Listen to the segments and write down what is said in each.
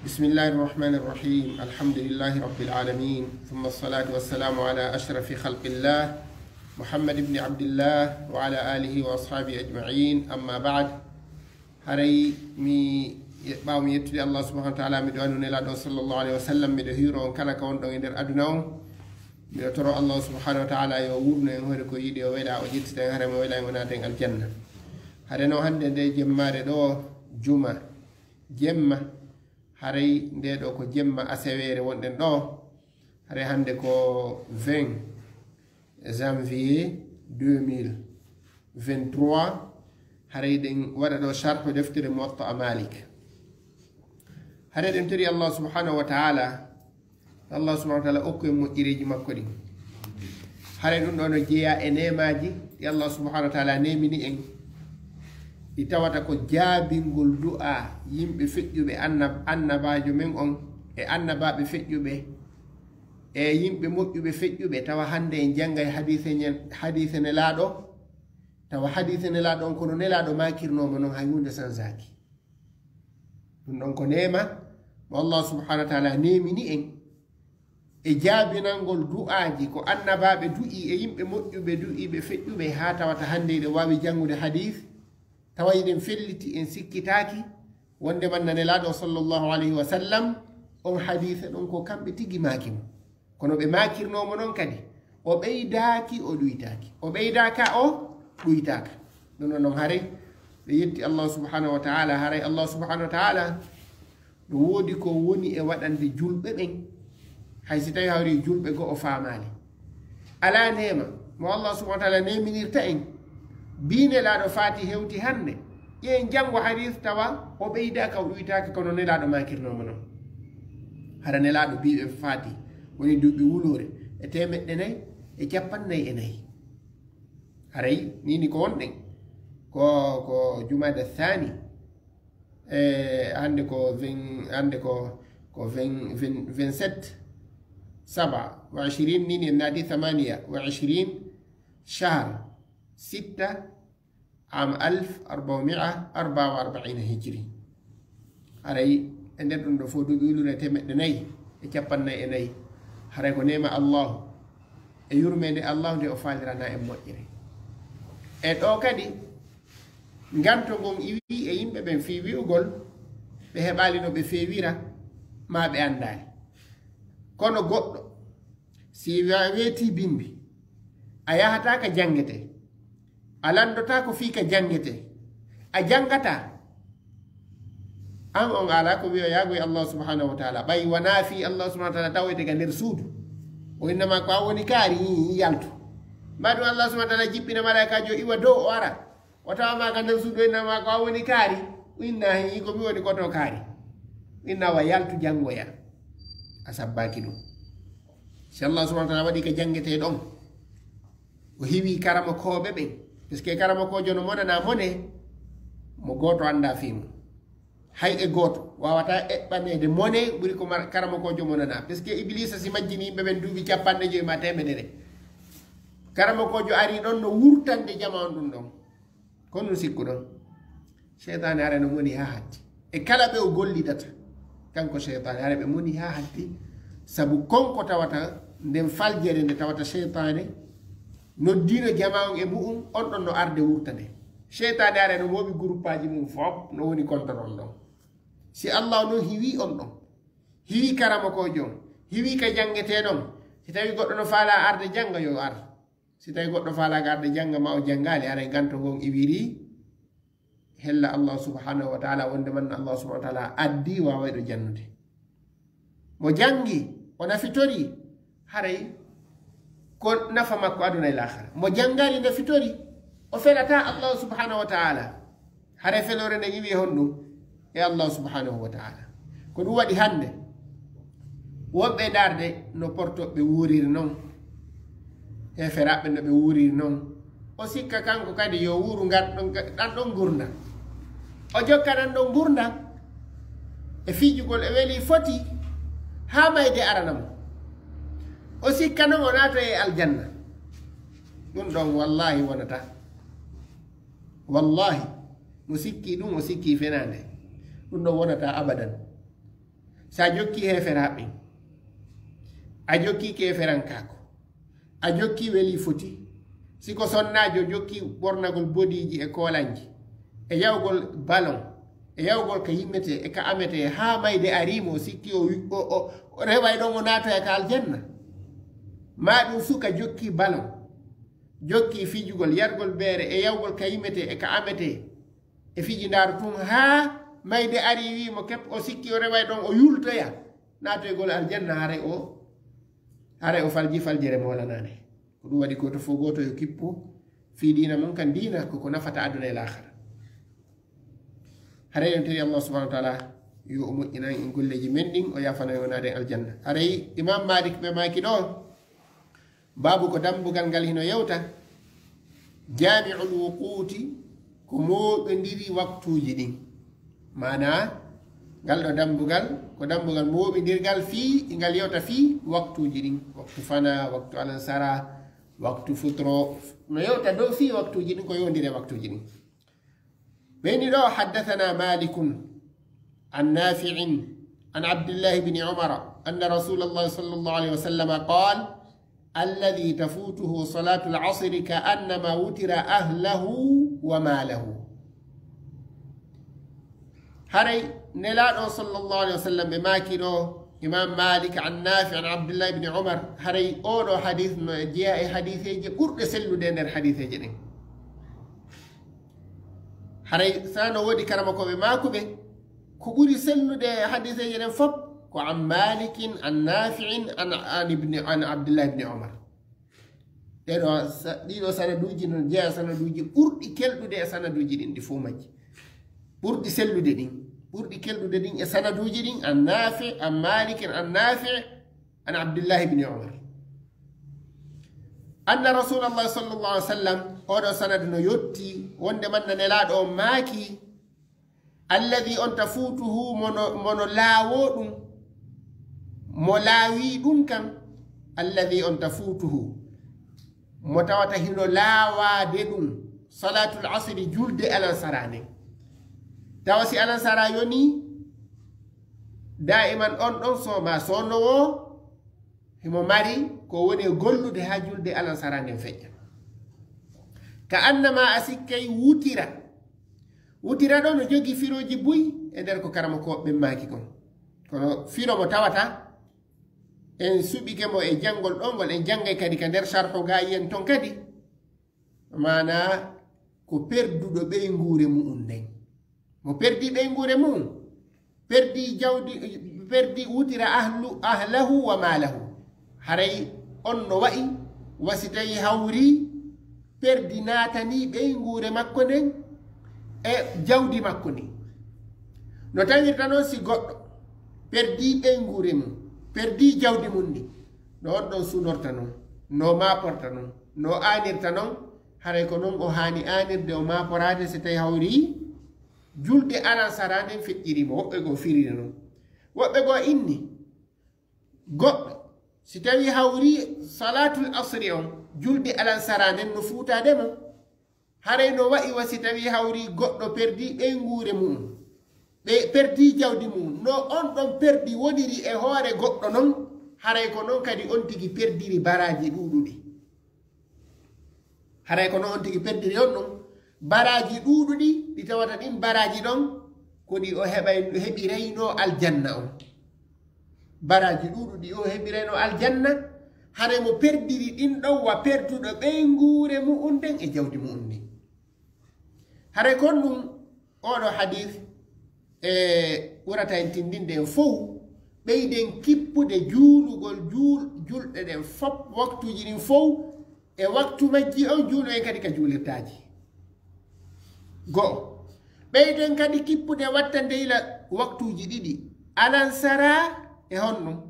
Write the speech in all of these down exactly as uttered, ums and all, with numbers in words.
بسم الله الرحمن الرحيم. الحمد لله رب العالمين، ثم الصلاة والسلام على أشرف خلق الله محمد بن عبد الله وعلى آله وأصحابه أجمعين. أما بعد. Haray mi ɓaawo mi yettude Allah subhanahu wa ta'ala, miɗo annu Nelaaɗo sallallahu alayhi wa sallam, miɗo hiiro on kala ka wonɗon e nder aduna on. Miɗo toro Allah subhanahu wa ta'ala yo wurno en hoore ko yiɗi, o wela o ƴettita en, haray mo wela en o naata en aljanna. Hare no hannde nde jemmaare ɗo juma jemma, haray nde ɗo ko jemma aseweere wonɗen ɗo. Haray hannde ko vingt janvier deux mille vingt-trois. Haray ɗen waɗa ɗo sharhu deftere Muwatta Malik. Haray ɗen tori Allah subhanahu wa ta'ala, Allah subhanahu wa ta'ala okku en moƴƴereeji makko ɗin. Haray ɗum ɗo no jeyaa e neemaaji ɗi Allah subhanahu wa ta'ala neemini en, ɗi tawata ko jaabingol du'a yimɓe feƴƴuɓe annab-, annabaajo men on e annabaaɓe feƴƴuɓe e yimɓe moƴƴuɓe feƴƴuɓe. Tawa hannde en janngay hadiise nyen-, hadiise Nelaaɗo, tawa hadiise Nelaaɗo on kono Nelaaɗo maakirnoo mo non, hay huunde sanzaaki. Ɗum ɗon ko neema mo Allah subhanahu wa ta'ala neemini en e jaabinangol du'aaji ko annabaaɓe du'i e yimɓe moƴƴuɓe du'iɓe feƴƴuɓe, haa tawata hannde eɗen waawi janngude hadiis, tawa eɗen felliti, en sikkitaaki wonde man na Nelaaɗo sallallahu alayhi wa sallam on hadiisa ɗon ko kamɓe tigi maaki mo. Kono ɓe maakirnoo mo non kadi, o ɓeydaaki, o ɗuytaaki. O ɓeydaaka, o ɗuytaaka. Ɗum ɗon non haray ɓe yetti Allah subhanahu wa ta'ala, haray Allah subhanahu wa ta'ala no woodi ko woni e waɗande julɓe ɓen, hay si tawi hawri julɓe goo o faamaali. Alaa neema mo Allah subhanahu wa ta'ala neeminirta en, bi Nelaaɗo faati hewti hannde, ƴeen janngo hadiis tawa o ɓeydaaka, o ɗuytaaka, kono Nelaaɗo maakirnoo mo non. Hara Nelaaɗo bi ɓe faati woni duuɓi wuluure e teemeɗɗe nayi e cappanɗe nayi e nayi. Haray nii ni ko wonɗen ko, ko Jumaada Saani. E hannde ko vingt, hannde ko, ko vingt, vingt, vingt-sept saba wa ishirin, nii ni en naati thamaniya wa ishirin shahar sitta am alf arba'umi'a arba'a wa arba'ina hijri. Haray e nder ɗum ɗo fof duuɓi wuluure teemeɗɗe nayi e cappanɗe nayi e nayi. Haray ko neema Allahu e yurmeende Allahu nde o faalirana en moƴƴere. E ɗo kadi nganto ngon iwi e yimɓe ɓen fii wi'ugol ɓe heɓaali no ɓe feewira maa ɓe anndaali. Kono goɗɗo si wa-, weetii bimbi, a yahataa ka janngetee, a lanndotaako fii ka janngetee, a janngataa, an on alaa ko wi'oyaago e Allah subhanahu wa ta'ala. Ɓay wanaa fii Allah subhanahu wa ta'ala tawoyte ka nder suudu, o inna ma ko an woni kaari, yii, yaltu. Maa ɗum Allah subhanahu wa ta'ala jippina malaa'ikaajo iwa dow o ara, o tawa ma ka nder suudu, o inna ma ko an woni kaari, o inna hii ko mi woni koto kaari. O inna wa yaltu janngoya. A sabbaaki ɗum. Si Allah subhanahu wa ta'ala waɗi ka janngetee ɗon, o hiwi karamokooɓe ɓen, parce que karamokoojo no monana mone mo gooto anndaa fii mum. Hay e gooto waawataa eɓɓaneede mone ɓuri ko mar-, karamokoojo monana, parce que Ibliisa si majjini yimɓe ɓen duuɓi cappanɗe jowi maa teemedere, karamokoojo arii ɗon no wurtande jama on ɗum ɗon. Ko ɗum sikkuɗon? Seytaane ara no moni haa hatti. E kala ɓe o gollidata, kanko seytaane ara ɓe moni haa hatti. Sabu kon ko tawata nden faljere nde tawata seytaane noddiino jama on e mu'un, on ɗon no arde wurtande. Seytaane ara no mooɓi guruppaaji mum fof no woni kontor on ɗon. Si Allah non hiwi on ɗon, hiwi karamokoojo on, hiwi ka janngetee ɗon, si tawi goɗɗo no faalaa arde jannga yo ar. Si tawi goɗɗo faalaaka arde jannga ma o janngaali, haray nganto ngon iwirii hella Allah subhanahu wa ta'ala, wonde man Allah subhanahu wa ta'ala addi waawayɗo jannude. Mo janngi, o nafitori, haray ko nafa makko aduna e laakhara. Mo janngaali nafitori, o felataa Allah subhanahu wa ta'ala. Haray feloore nden iwi e honɗum? E Allah subhanahu wa ta'ala. Ko ɗum waɗi hannde wonɓe ndaarde no portoɓe wuuriri non, heeferaaɓe no ɓe wuuriri non. O sikka kanko kadi yo wuuru ngar-, ɗon, ɗan ɗon ngurndan. O jokka ɗan ɗon ngurndan e fiijugol e weli foti haa mayde arana mo. O sikka non o naatoy e aljanna. Ɗum ɗon wallaahi wonataa. Wallaahi, mo sikki ɗum, o sikki fenaande. Ɗum ɗon wonataa abadan. So a jokkii heeferaaɓe ɓen, a jokkii keeferankaaku, a jokkii welii foti, si ko sonnaajo jokkii ɓornagol bodiiji e koolanji, e yahugol balon, e yahugol ka yimmetee e ka ametee, haa mayde arii mo, o sikki o, o, o, o reway ɗon o naatoya ka aljanna. Maa ɗum suka jokkii balon, jokkii fijugol, yargol beere e yahugol ka yimmetee e ka ametee, e fijindaaru tun haa mayde arii wii mo kep, o sikki o reway ɗon o yultoya naatoygol aljanna, haray o, haray o falji faljere moolanaande. Ko ɗum waɗi gooto fof gooto yo kippu fii diina mun kan, diina ko ko nafata aduna e laakhara. Haray en tawi Allah subhanahu wa ta'ala yo o moƴƴinan en golleeji men ɗin, o yaafana en o naada en aljanna. Haray Imam Malik ɓe maaki ɗo, baabu ko dambugal ngal hino yewta, jaami'ul wuquuti, ko mooɓindiri waktuuji ɗin. Maanaa, ngal ɗo dambugal, ko dambugal mooɓindirgal fii, ngal yewta fii waktuuji ɗin. Waktu fana, waktu alansara, waktu futuro. No yewta dow fii waktuuji ɗin, ko yowndiri e waktuuji ɗin. Ɓe inni ɗo, حدثنا مالك عن نافع عن عبد الله بن عمر أن رسول الله صلى الله عليه وسلم قال: الذي تفوته صلاة العصر كأنما وتر أهله وماله. Haray Nelaaɗo sallallahu alayhi wa sallam ɓe maaki ɗo, Imam Malik an Nafi an Abdullah ibn Umar, haray oo ɗoo hadiis no jeyaa e hadiiseeje ɓurɗe sellude e nder hadiiseeje ɗen. Haray sa no woodi karamokooɓe maakuɓe, ko ɓuri sellude e hadiiseeje ɗen fof ko an Malikin an Nafi'in an, an ibni, an Abdullah ibn Umar. Ɗee ɗoo sa-, ɗii ɗoo sanaduuji no jeyaa sanaduuji ɓurɗi kelɗude e sanaduuji ɗin, ɗi fof majji. Ɓurɗi sellude ɗin, ɓurɗi kelɗude ɗin e sanaduuji ɗin, an Nafi, an Malikin an Nafi, an Abdullah ibn Umar. Anna Rasulallah sallallahu alaihi wasallam, oo ɗoo sanadu no yotti, wonde manna Nelaaɗo on maaki, alladhi on tafutuhu, mono, mono laawoo ɗum, mo laawii ɗum kan, alladhi on tafutuhu, mo tawata hino laawaade ɗum, salatul asri, julde alansara nden. Tawa si alansara yonii, daa'iman on ɗon soomaa sonnowoo, himo mari ko woni e gollude haa julde alansara nden feƴƴa. Ka annama a sikkay wutira. Wutira ɗoo no jogii firooji buy e nder ko karamokooɓe ɓen maaki kon. Kono firo mo tawata en suɓike mo e janngol ɗoo ngol, en janngay kadi ka nder sarhu gaa, yiyen ton kadi. Maanaa ko perduɗo ɓeynguure mu'un nden. Mo perdii ɓeynguure mu'un, perdii jawdi, perdii, wutira ahlu, ahlahu wa maalahu. Haray on no wa'i wa si tawii hawrii, perdii naatanii ɓeynguure makko nden e jawdi makko ndin. No tawirta non si goɗɗo perdii ɓeynguure mum, perdii jawdi mum ndin, no on ɗon sunorta non, no maaporta non, no aanirta non, haray ko non o haani aanirde, o maaporaade si tawii hawrii julde alansara nden feƴƴirii mo. Woɓɓe goo firiri non. Woɓɓe goo inni, goɗɗo, si tawii hawrii salaatul asri on, julde alansara nden no fuutaade mo. Haray no wa'i wa si tawii hawrii goɗɗo perdii ɓeynguure mu'un, ɓe perdii jawdi mu'un, no on ɗon perdi woniri e hoore goɗɗo non, haray ko non kadi on tigi perdiri baraaji ɗuuɗuɗi. Haray ko non on tigi perdiri on ɗon baraaji ɗuuɗuɗi, ɗi tawata ɗin baraaji ɗon ko ɗi o heɓay, heɓiraynoo aljanna on. Baraaji ɗuuɗuɗi o heɓiraynoo aljanna, haray mo perdiri ɗin ɗon wa perduɗo ɓeynguure mu'un nden e jawdi mu'un ndin. Haray kon ɗum, oo ɗoo hadiis e ɓurata en tinndinde en fow, ɓeyden kippude juulugol juul-, julɗe ɗen fow, waktuuji ɗin fow, e waktu majji on, juuloyen kadi ka juulirtaaji. Go'o. Ɓeyden kadi kippude wattande yila waktuuji ɗiɗi, alansara e honno?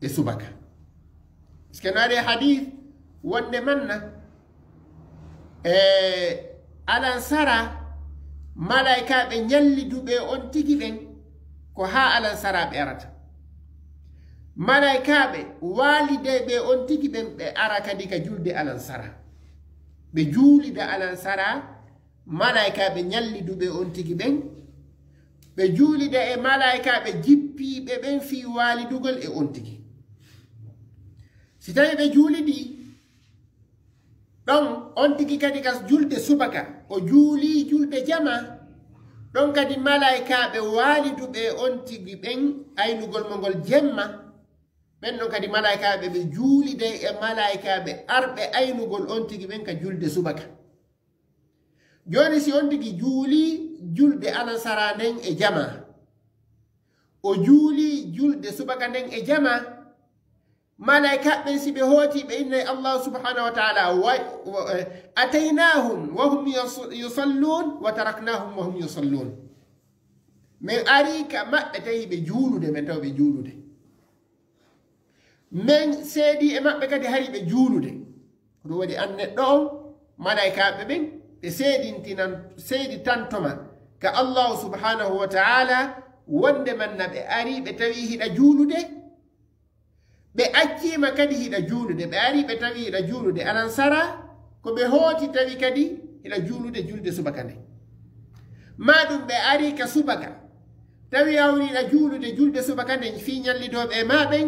E subaka. Parce que no ari e hadiis wonde manna, e alansara, malaykaaɓe ñalliduɓe on tigi ɓen, ko haa alansara ɓe arata. Malaykaaɓe waalidayɓe on tigi ɓen, ɓe ara kadi ka julde alansara. Ɓe juulida alansara, malaykaaɓe ñalliduɓe on tigi ɓen, ɓe juulida e malaa'ikaaɓe jippiiɓe ɓen fii waalidugol e on tigi. Si tawii ɓe juulidii ɗon, on tigi kadi ka julde subaka, o juulii julde jama, ɗon kadi malaa'ikaaɓe waaliduɓe e on tigi ɓen aynugol mo ngol jemma, ɓen ɗon kadi malaa'ikaaɓe ɓe juuliday e malaa'ikaaɓe arɓe aynugol on tigi ɓen ka julde subaka. Jooni, si on tigi juulii julde alansaraa nden e jama, o juulii julde subaka nden e jama, malaa'ikaaɓe ɓen, si ɓe hootii, ɓe innay Allaahu subhaanahu wa ta'aalaa, wa, wa, eh, "Ataynaahum wa hum yus-, yusalluun, wa taraknaahum wa hum yusalluun." Men arii ka maɓɓe, tawi ɓe juulude, men tawa ɓe juulude. Men seedii e maɓɓe kadi hari ɓe juulude. Ko ɗum waɗi an neɗɗo on, malaa'ikaaɓe ɓen, ɓe seedintinan, seeditanto ma ka Allaahu subhaanahu wa ta'aalaa, wonde man na ɓe arii ɓe tawii hiɗa juulude, ɓe accii ma kadi hiɗa juulude, ɓe arii ɓe tawii hiɗa juulude alansaraa, ko ɓe hooti tawi kadi hiɗa juulude julde subaka nden. Maa ɗum ɓe arii ka subaka, tawi hawriiɗa juulude julde subaka nden fii ñallidooɓe e maa ɓen,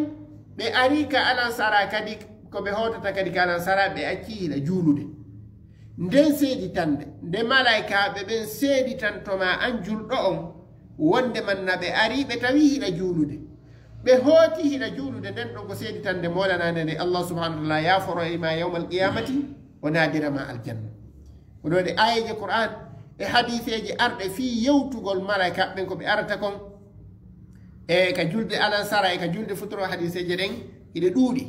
ɓe arii ka alansaraa kadi, ko ɓe hootata kadi ka alansaraa, ɓe accii hiɗa juulude. Nden seeditannde, nde malaa'ikaaɓe ɓen seeditanto ma an julɗo on, wonde man na ɓe arii ɓe tawii hiɗa juulude. Ɓe hootii hiɗa juulude, nden ɗon ko seeditannde moolanaande nde Allah subhaanahu wa ta'aalaa yaaforoo e ma yawmal qiyaamati, o naadira ma aljanna. Ko ɗoo ɗe aayeeje Qur'aan e hadiiseeje arɗe fii yewtugol malaa'ikaaɓe ɓen ko ɓe arata kon, e ka julde alansaraa e ka julde futuro, hadiiseeje ɗen hiɗe ɗuuɗi.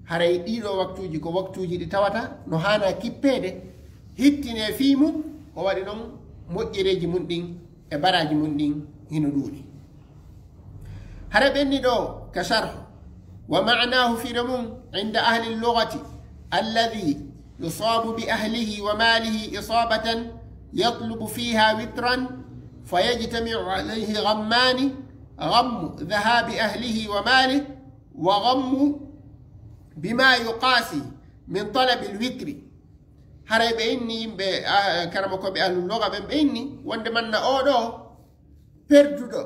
Haray ɗii ɗoo waktuuji ko waktuuji ɗi tawata no haanaa kippeede, hittinee fii mun, ko waɗi non moƴƴereeji mun ɗin e baraaji mun ɗin hino ɗuuɗi. Hara ɓenni ɗoo ka sharh, "Wa ma'naahu", firo mum, "inda ahli lugati, alladhi yusabu bi ahlihi wa malihi isabatan yatlubu fiha witran, fa yajtami'u alayhi ghammani, ghammu dhahabi ahlihi wa malihi, wa ghammu bima yuqasi min talabi alwitri." Haray ɓe inni yimɓe, ah, karamokooɓe ahlu lugha ɓen, ɓe inni wonde man na oo ɗoo perduɗo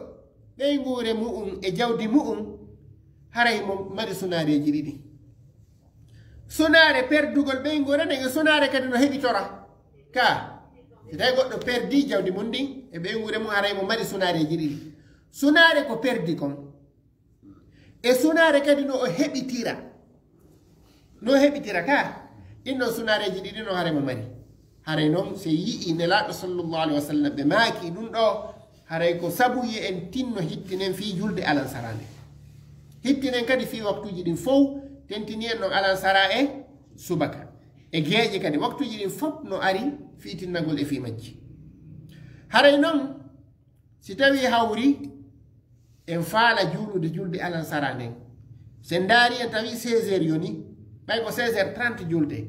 ɓeynguure mu'un e jawdi mu'un, haray mo mari sunaareeji ɗiɗi. Sunaare perdugol ɓeynguure nden e sunaare kadi no heɓitora. Ka, si tawi goɗɗo perdi jawdi mun ndin e ɓeynguure mun, haray mo mari sunaareeji ɗiɗi. Sunaare ko perdi kon. E sunaare kadi no o heɓitira. No o heɓitira ka. Ɗin ɗon sunaareeji ɗiɗi no haray mo mari. Haray non, si yi'ii Nelaaɗo sallallahu alaihi wasallam ɓe maaki ɗum ɗoo, haray ko sabu yo en tinno hittinen fii julde alansaraa nde. Hittinen kadi fii waktuuji ɗin fow, tentini en non alansaraa e subaka. E geeƴe kadi, waktuuji ɗin fow no ari fii tinnagol e fii majji. Haray non, si tawii hawri, en faala juulude julde alansaraa nden. Si en ndaari, en tawi seize heures yoni, ɓay ko seize heures trente julde.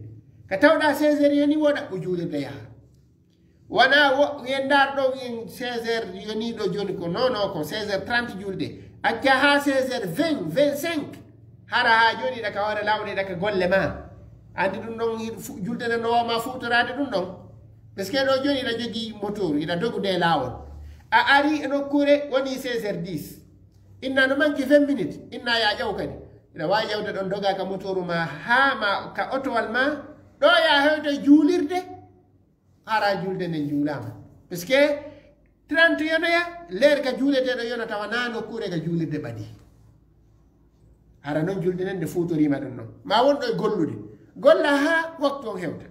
Ka tawɗaa seize heures yoni, wo ɗaɓɓu juulirde yaha. Wanaa wo, wiyen ndaar ɗoo, wiyen seize heures yoni ɗoo jooni ko, non, non, ko seize heures trente julde. Acca haa seize heures vingt, vingt-cinq. Hara haa jooni hiɗa ka hoore laawol, hiɗa ka golle maa. Anndi ɗum ɗon, hiɗ-, fu-, julde nden no waawa ma fuutoraade ɗum ɗon. Parce que ɗoo jooni hiɗa jogii motoru, hiɗa dogude e laawol. A arii e nokkuure, wonii seize heures dix. Inna no manki vingt minutes, inna yaa ƴaw kadi. Hiɗa waawi ƴawde ɗon, dogaa ka motoru maa, haa ma, ka otowal maa, ɗoo yaa hewta e juulirde, hara julde nden juulaama. Parce que trente yonoya, leer ka juuleteeɗo yona tawa naa nokkuure ka juulirde ɓadii. Hara non julde nden nde fuutoriima ɗum non. Ma won ɗo e gollude. Golla haa waktu on hewta.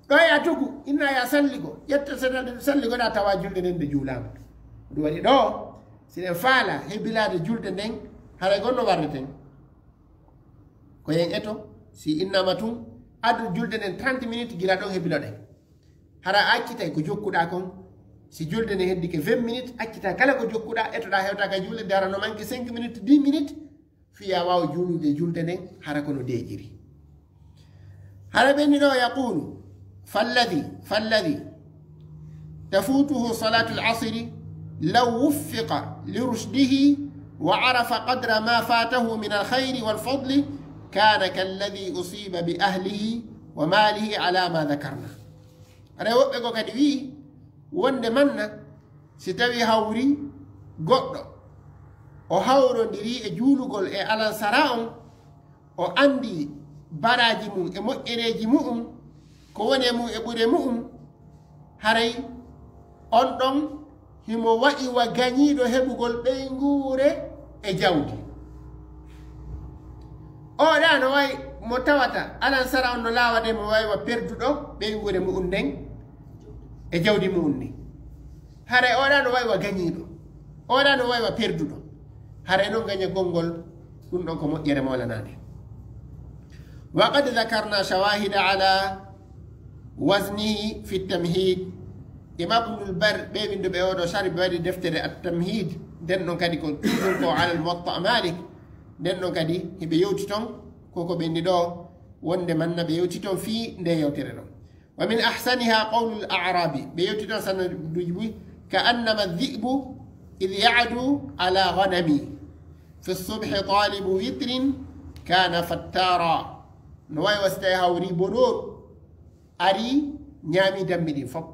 Ɗo yaa togu, inna yaa salligo. Ƴetta sa-, salligo ɗaa tawa julde nden nde juulaama. Ɗum waɗi ɗoo, si ɗen faala hebilaade julde nden, haray gonno warreten. Ko yen eto, si innama tun, addu julde nden trente minutes gila ɗon hebiloɗen. Hara a accitay ko jokkuɗaa kon, si julde nden heddike vingt minutes, accita kala ko jokkuɗaa, etoɗaa hewta ka julde, dara no manque cinq minutes, dix minutes, fiya waaw juulude julde nden, hara kono deeƴiri. Hara ɓenni ɗoo, yaqulu, "Falladhi, falladhi tafutuhu salatul asri, law wuffiqa lirushdihi wa arafa qadra ma fatahu min alkhayri wal fadli, kana kalladhi usiba bi ahlihi wa malihi ala ma dhakarna." Hara woɓɓe goo kadi wi'i, wonde manna, Si tawi hawri goɗɗo, o hawrondiri e juulugol e alansara on, o anndi baraaji mum e moƴƴereeji mu'um, ko woni e mum e ɓure mu'um, haray on ɗon himo wa'i wa gañiiɗo heɓugol ɓeynguure e jawdi. Oɗa no wa'i mo tawata alansara on no laawa de mo wa'i wa perduɗo ɓeynguure mu'um nden e jawdi mu'um ni. Haray oɗa no wa'i wa gañiiɗo. Oɗa no wa'i wa perduɗo. Haray non gañagol ngol, ɗum ɗon ko moƴƴere mawlanaande. وقد ذكرنا شواهد على وزنه في التمهيد. Imam Ibnul Bar, ɓe winndo ɓe oɗo sharhi, ɓe waɗi deftere At-Tamhid. Nden ɗon kadi ko toujours ko alal Muwatta Malik. Nden ɗon kadi hiɓe yewti ton, ko ko ɓe inni ɗo, wonde manna ɓe yewti ton fii nde yewtere ɗon. ومن أحسنها قول الأعرابي، ɓe yewti ton sanaduuji buy: كأنما الذئب إذ يعدو على غنمي في الصبح طالب وتر كان فتارا. No wa'i wa si tawi hawri bonooru ari ñaami dammi ɗin fof.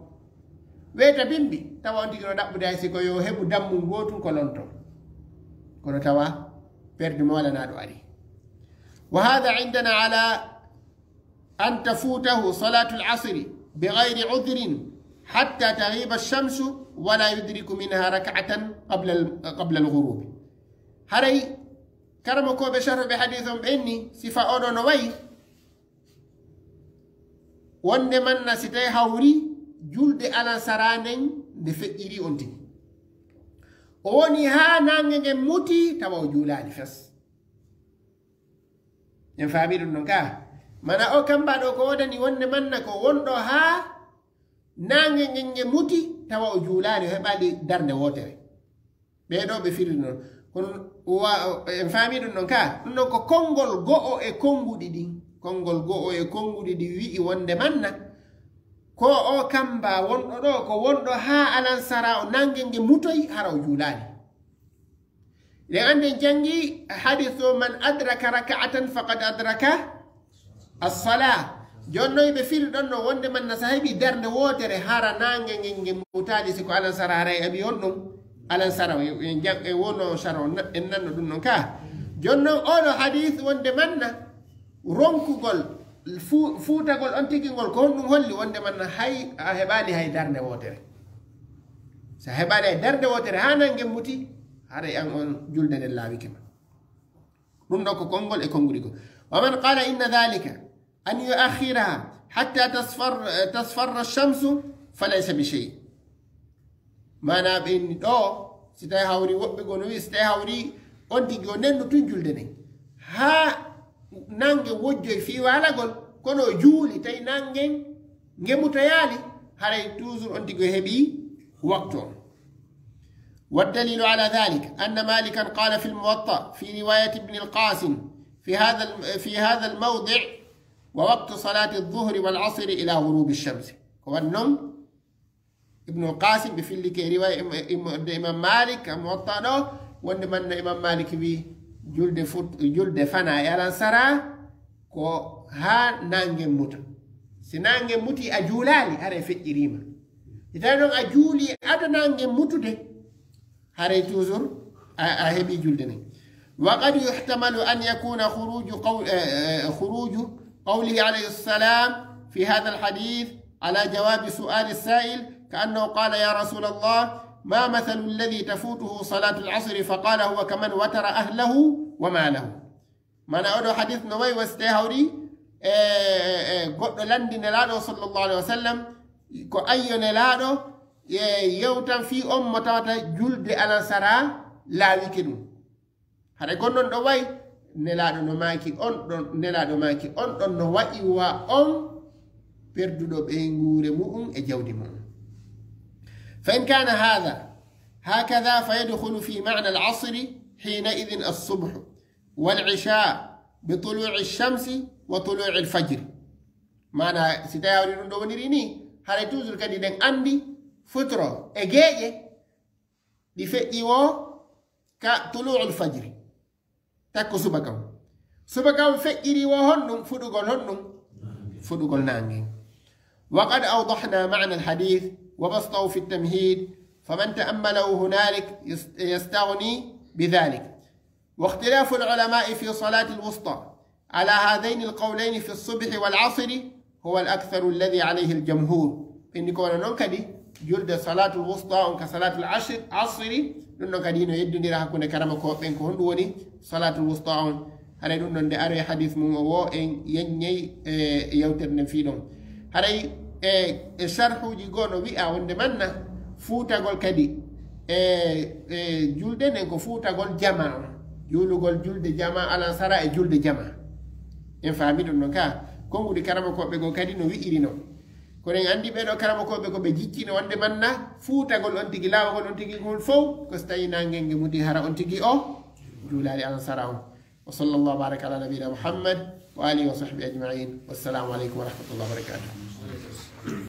Weeta bimbi, tawa on tigi no ɗaɓɓude hay si ko yo heɓu dammu ngootun ko lonto. Kono tawa perdu mawlanaaɗo ari. وهذا عندنا على أن تفوته صلاة العصر بغير عذر حتى تغيب الشمس ولا يدرك منها ركعة قبل ال-، قبل الغروب. Haray karamokooɓe sharhuɓe hadiis on ɓe inni sifa oɗo no wa'i wonde manna si tawi hawri julde alansara nden nde feƴƴiri on tigi. O woni haa naange ngen muti tawa o juulaali fes. En faami ɗum non ka? Mana o kamba ɗo ko wodani wonde manna ko wonɗo haa naange ngen nge muti tawa o juulaali, o heɓaali darnde wootere. Ɓee ɗo ɓe firi non. Kono wa-, en faami ɗum non ka? Ɗum ɗon ko konngol go'o e konnguɗi ɗin. Konngol go'o e konnguɗi ɗin wi'i wonde manna ko o kamba wonɗo ɗo, ko wonɗo haa alansara o naange nge mutoy, hara o juulaali. Ɗen anndi en janngi hadis o: من أدرك ركعة فقد أدرك الصلاة. Jooni non ɓe firi ɗon no wonde manna sa heɓi darnde wootere hara naange ngen nge mutaali, si ko alansara haray aɓi on ɗum. Alansara e, e jang-, e wono sara on na-, en nanno ɗum non ka. Jooni non oɗo hadis wonde manna ronkugol fu-, fuutagol on tigi ngol ko honɗum holli wonde manna hay a heɓaali hay darnde wootere. Sa heɓaali hay darnde wootere haa naange muti, haray an on julde nden laawike ma. Ɗum ɗo ko konngol e konnguɗi goo. ومن قال إن ذلك أن يؤخرها حتى تصفر، تصفر الشمس فليس بشيء. Maanaa ɓe inni ɗo, si tawi hawri woɓɓe goo no wi'i, si tawi hawri on tigi o nenno tun julde nden. Haa naange wojjoy fii waalagol, kono o juuli, tawi naange nge mutoyaali, haray toujours on tigi o heɓi waktu on. والدليل على ذلك أن مالكا قال في الموطأ في رواية ابن القاسم في هذا الم-، في هذا الموضع: ووقت صلاة الظهر والعصر إلى غروب الشمس. Ko waɗi non Ibnul Qasim ɓe fillike riwaya im-, im-, de Imam Malik, ka Muwatta ɗo, wonde manna Imam Malik wi julde fut-, julde fana e alansara ko haa naange muta. Si naange muti a juulaali, haray feƴƴiriima. Si tawi non a juuli ado naange mutude, haray toujours a, a heɓi julde nden. وقد يحتمل أن يكون خروج قول، آه، آه، خروج قوله عليه السلام في هذا الحديث على جواب سؤال السائل، كأنه قال: يا رسول الله، ما مثل الذي تفوته صلاة العصر؟ فقال: هو كمن وتر أهله وماله. Mana oɗo hadis no wayi wasde hawri e, e, e goɗɗo lanndi Nelaaɗo sallallahu alaihi wasallam, ko ayyo Nelaaɗo e yewtan fii on mo tawata julde alansara laawike ɗum. Haɗa gonnon ɗo wayi, Nelaaɗo no maaki on ɗon, Nelaaɗo maaki on ɗon no wayi wa on perduɗo ɓeynguure mu'um e jawdi mu'um. فإن كان هذا هكذا فيدخل في معنى العصر حينئذ الصبح والعشاء بطلوع الشمس وطلوع الفجر. Maana, si tawi hawri ɗum ɗo woniri ni, haray toujours kadi ɗen anndi futuro e geeƴe ɗi feƴƴi wo ka tulu'ul fajri, takko subaka on. Subaka on feƴƴiri wo honɗum? Fuɗugol honɗum? Fuɗugol naange. وقد أوضحنا معنى الحديث وبسطه في التمهيد، فمن تأمله هنالك يس- يستغني بذلك. واختلاف العلماء في صلاة الوسطى على هذين القولين في الصبح والعصر هو الأكثر الذي عليه الجمهور. Ɓenni ko wona noon kadi julde salatul wusta on ka salatul asr- asri, ɗum ɗon kadi no yeddondira hakkunde karama ko ɓen ko honɗum woni salatul wusta on. Haray ɗum ɗon nde aroy hadis mum o wo en yeññey e yewtere nden fii ɗon. Haray e e sharhuuji goo no wi'a wonde manna fuutagol kadi e e julde nden ko fuutagol jama on, juulugol julde jama alansara e julde jama. En faami ɗum ɗon ka konguɗi karamakooɓe goo kadi no wi'iri non. Kono en anndi ɓee ɗoo karamakooɓe ko ɓe jiccino wonde manna fuutagol on tigi laawagol on tigi ngol fow ko so tawi nangel nge muti hara on tigi o juulaali alansara on. وصلى الله وبارك على نبينا محمد وآله وصحبه أجمعين. والسلام عليكم ورحمة الله وبركاته.